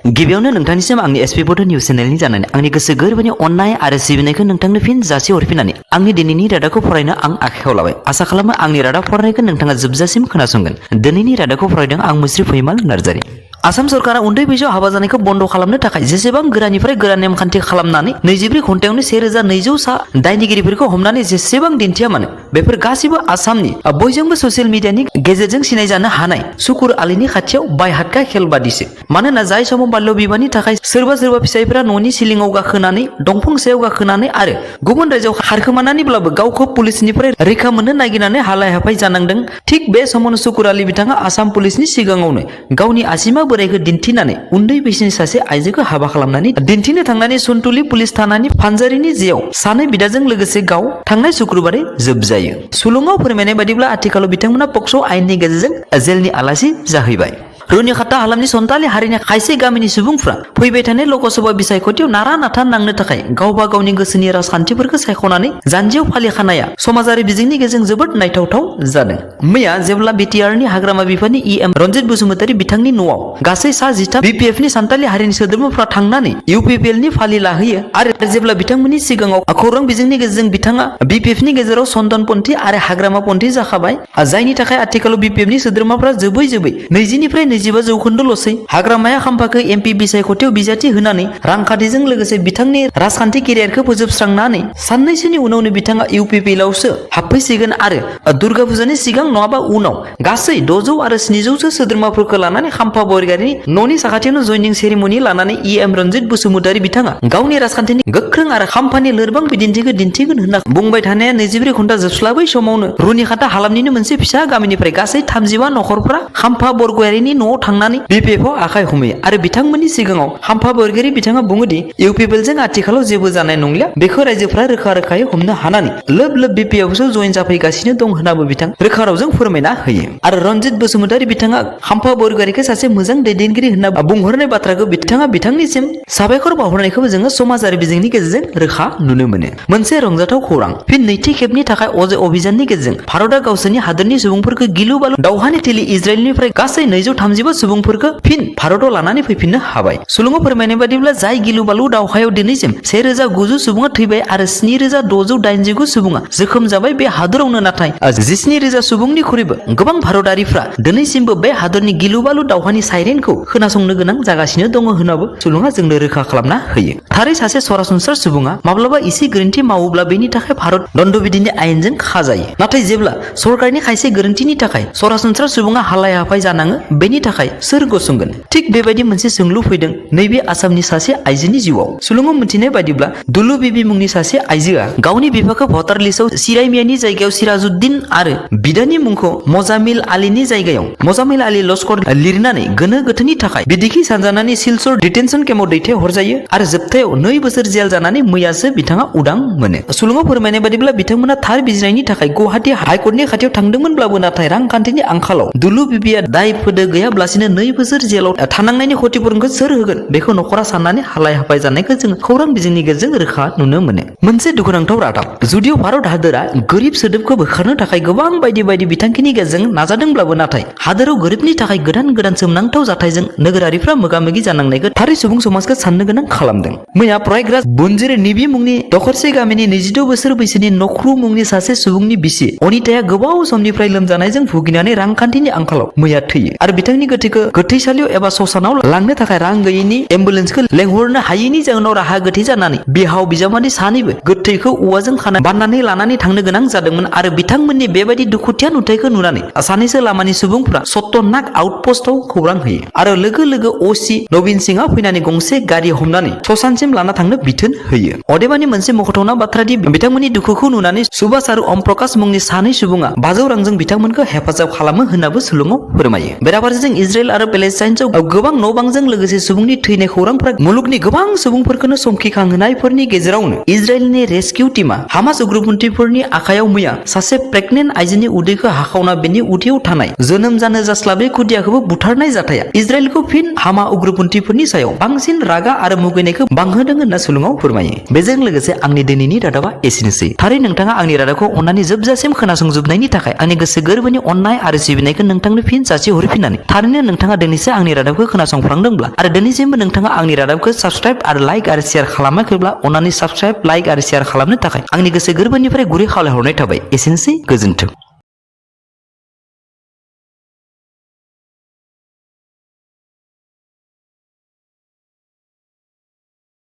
गिबियावनो नोंथांनिसिम आंनि एसपी बड' निउस चेनेलनि जानानै आंनि गोसो गोरबोनि अननाय आरो सिबिनायखौ नोंथांनो फिन जासि हरफिननानै आंनि दिनैनि रादाबखौ फरायनो आं आखायाव लाबाय। आसा खालामो आंनि रादाब फरायनायखौ नोंथाङा जोबजासिम खोनासंगोन। दिनैनि रादाबखौ फरायदों आं मुस्रि फैमाल नार्जारि। आसाम सरकारा उन्दै बैसोआव हाबा जानायखौ बन्द खालामनो थाखाय जेसेबां गोरानिफ्राय गोरा नेमखान्थि खालामनानै 24 घन्टायावनो 1200 सा दायनिगिरिफोरखौ हमनानै जेसेबां दिन्थिया मानो बेफोर गासिबो आसामनि बयजोंबो ससियेल मिडियानि गेजेरजों सिनायजानो हानाय सुकुर आलीनि खाथियाव बायहाटका खेल बादिसो। मानोना जाय समाव बाल्य बिबाहनि थाखाय सोरबा फिसाइफोरा न'नि सिलिङाव गाखोनानै दंफां सायाव गाखोनानै आरो गुबुन रायजोआव खारखोमानानैब्लाबो गावखौ पुलिसनिफ्राय रैखा मोननो नागिरनानै हालाय हाफाय जानांदों, थिग बे समावनो सुकुर आली बिथाङा आसाम पुलिसनि सिगाङावनो गावनि आसिमा बोरायखौ दिन्थिनानै उन्दै बैसोनि सासे आइजोखौ हाबा खालामनानै दिन्थिनो थांनानै सन्तुलि पुलिस थानानि फानजारिनि जेयाव सानै बिदाजों लोगोसे गाव थांनाय शुक्रबारै जोबजायो। सुलुङाव फोरमायनाय बादिब्ला आथिखालाव बिथांमोना पक्स' आयेननि गेजेरजों जेलनि आलासि जाहैबाय। रुनिखाता हालामनि सन्थालि हारिनि खायसे गामिनि सुबुंफ्रा फैबाय थानाय लकसभा बिसायख'थियाव नारा नाथा नांनो थाखाय गावबा गावनि गोसोनि राजखान्थिफोरखौ सायख'नानै जानजियाव फालिखानाया समाजारि बिजोंनि गेजेरजों जोबोद नायथावथाव जादों। मैया जेब्ला बिटिआरनि हाग्रामा बिफाननि EM रन्जित बसुमतारी बिथांनि न'आव गासै सा 13 BPFनि सान्थालि हारिनि सोद्रोमाफ्रा थांनानै UPPLनि फालि लाहैयो आरो जेब्ला बिथांमोननि सिगाङाव खौरां बिजोंनि गेजेरजों बिथाङा BPFनि गेजेराव सन्दनपन्थी आरो हाग्रामापन्थी जाखाबाय, जायनि थाखाय आथिखालाव BPFनि सोद्रोमाफ्रा जोबै 20निफ्राय 25 जौखोन्दोल'सै। हाग्रामाया खाम्फाखौ MP बिसायख'थियाव बिजाथि होनानै रांखान्थिजों लोगोसे बिथांनि राजखान्थि केरियारखौ फोजोबस्रांनानै साननैसोनि उनावनो बिथाङा UPPLआवसो हाबफैसिगोन आरो दुर्गा फुजानि सिगां नङाबा उनाव गासै 600 आरो 700 सोद्रोमाफोरखौ लानानै खाम्फा बरगारिनि न'नि साखाथियावनो जयनिं सेरेमनि लानानै EM रन्जित बसुमतारी बिथाङा गावनि राजखान्थिनि गोख्रों आरो खाम्फानि लोरबां बिदिन्थिखौ दिन्थिगोन होनना बुंबाय थानाया 24 घन्टा जोबस्लाबै समावनो रुनिखाता हालामनिनो मोनसे फिसा गामिनिफ्राय गासै 35 नखरफ्रा खाम्फा बरगयारिनि न'आव थांनानै BPFआव आखाइ हमहैयो आरो बिथांमोननि सिगाङाव खाम्फा बरगयारि बिथाङा बुङोदि UPPLजों आथिखालाव जेबो जानाय नंलिया, बेखौ रायजोफ्रा रोखा रोखायै हमनो हानानै लोब BPFआवसो जयेन जाफैगासिनो दं होननाबो बिथां रोखा रावजों फोरमायना होयो। आरो रन्जित बसुमतारी बिथाङा खाम्फा बरगयारिखौ सासे मोजां दैदेनगिरि होनना बुंहरनाय बाथ्राखौ बिथाङा बिथांनिसिम साबायखर बावहरनायखौबो जोङो समाजारि बिजोंनि गेजेरजों रोखा नुनो मोनो। मोनसे रंजाथाव खौरां, फिन नैथि खेबनि थाखाय अजय अभियाननि गेजेरजों भारतआ गावसोरनि हादोरनि सुबुंफोरखौ गिलु बालु दावहानि थिलि इजराइलनिफ्राय गासै 235 सुबुंफोरखौ फिन भारताव लानानै फैफिननो हाबाय। सुलुङाव फोरमायनाय बादिब्ला जाय गिलु बालु दावहायाव दिनैसिम 1900 सुबुङा थैबाय आरो 7689 सुबुङा जोखोम जाबाय, बे हादरावनो नाथाय 17000 सुबुंनिख्रुइबो गोबां भारतारिफ्रा दिनैसिमबो बे हादरनि गिलु बालु दावहानि साइरेनखौ खोनासंनो गोनां जागासिनो दङ होननाबो सुलुङा जोंनो रोखा खालामना होयो। थारै सासे सरासनस्रा सुबुङा माब्लाबा एसे गोरोन्थि मावोब्ला बेनि थाखाय भारत दण्डबिधिनि आयेनजों खाजायो, नाथाय जेब्ला सरकारनि खायसे गोरोन्थिनि थाखाय सरासनस्रा सुबुङा हालाय हाफाय जानाङो, बेनि थाखाय सोर गसंगोन? थिग बेबायदि मोनसे सोंलु फैदों नैबे आसामनि सासे आइजोनि जिउआव। सुलुङाव मिथिनाय बादिब्ला दुलु बिबि मुंनि सासे आइजोआ गावनि बिफाखौ भटार लिस्टआव सिराइमियानि जायगायाव सिराजुद्दिन आरो बिदानि मुंखौ मजामिल आलीनि जायगायाव मजामिल आली लस्कर लिरनानै गोनो गोथोनि थाखाय बिदिखि सानजानानै सिलचर डिटेनसन केम्पआव दैथाय हरजायो आरो जोबथायाव 2 बोसोर जेल जानानै मैयासो बिथाङा उदां मोनो। सुलुङाव फोरमायनाय बादिब्ला बिथांमोना थार बिजिरनायनि थाखाय गुवाहाटी हाइकर्टनि खाथियाव थांदोंमोनब्लाबो नाथाय रांखान्थिनि आंखालाव दुलु बिबिया दाय फोदो गैयाब्लासिनो 2 बोसोर जेलाव थानांनायनि क्षतिपूरणखौ सोर होगोन बेखौ नखरा साननानै हालाय हाफाय जानायखौ जों खौरां बिजोंनि गेजेरजों रोखा नुनो मोनो। मोनसे दुखुनांथाव रादाब, जुदिव भारत हादोरा गोरिब सोदोबखौ बोखारनो थाखाय गोबां बायदि बिथांखिनि गेजेरजों नाजादोंब्लाबो नाथाय हादोराव गोरिबनि थाखाय गोदान सोमोनांथाव जाथायजों नोगोरारिफ्रा मोगा मोगि जानांनायखौ थारै सुबुं समाजखौ साननो गोनां खालामदों। मैया प्रयागराज बनजिर निबि मुंनि दखरसे गामिनि 26 बोसोर बैसोनि नख्रु मुंनि सासे सुबुंनि बिसि अनिताया गोबाव समनिफ्राय लोमजानायजों भुगिनानै रांखान्थिनि आंखालाव मैया थैयो आरो बिथांनि गोथैखौ गोथैसालियाव एबा ससानाव लांनो थाखाय रां गैयैनि एम्बुलेन्सखौ लेंहरनो हायैनि जाहोनाव राहा गोथै जानानै बिहाव बिजामादै सानैबो गोथैखौ औवाजों खाना बाननानै लानानै थांनो गोनां जादोंमोन आरो बिथांमोननि बेबायदि दुखुथिया नुथायखौ नुनानै सानैसो लामानि सुबुंफोरा सत्तनाग आउटपस्टआव खौरां होयो आरो लोगो OC नवीन सिंहआ फैनानै गंसे गारि हमनानै ससानसिम लाना थांनो बिथोन होयो। अदेबानि मोनसे मख'थावना बाथ्रा दि बिथांमोननि दुखुखौ नुनानै सुभाष आरो अम प्रकाश मुंनि सानै सुबुङा 500 रांजों बिथांमोनखौ हेफाजाब खालामो होननाबो सुलुङाव फोरमायो। बेराफारसेजों इजराइल आरो पेलेस्टाइनआव गोबां न'-बांजों लोगोसे सुबुंनि थैनाय खौरांफोरा मुलुगनि गोबां सुबुंफोरखौनो समखिखांहोनायफोरनि गेजेरावनो इजराइलनि रेस्किउ टीमा हामास उग्रपन्थीफोरनि आखायाव मैया सासे प्रेगनेन्ट आइजोनि उदैखौ हाखावना बेनि उदैयाव थानाय जोनोम जानो जास्लाबै खुदियाखौबो बुथारनाय जाथाया इजराइलखौ फिन हामा उग्रपन्थीफोरनि सायाव बांसिन रागा आरो मुगैनायखौ बांहोदों होनना सुलुङाव फोरमायो। बेजों लोगोसे आंनि दिनैनि रादाबा एसेनोसै। थारै नोंथाङा आंनि रादाबखौ अननानै जोबजासिम खोनासंजोबनायनि थाखाय आंनि गोसो गोरबोनि अननाय आरो सिबिनायखौ नोंथांनो फिन जासि हरफिननानै थारै थारैनो नोंथाङा दिनैसो आंनि रादाबखौ खोनासंफ्लांदोंब्ला आरो दिनैसिमबो नोंथाङा आंनि रादाबखौ साबस्क्राइब आरो लाइक आरो शेयार खालामाखैब्ला अन्नानै साबस्क्राइब लाइक आरो शेयार खालामनो थाखाय आंनि गोसो गोरबोनिफ्राय गुरै खावलायहरनाय थाबाय। एसेनोसै, गोजोन्थों।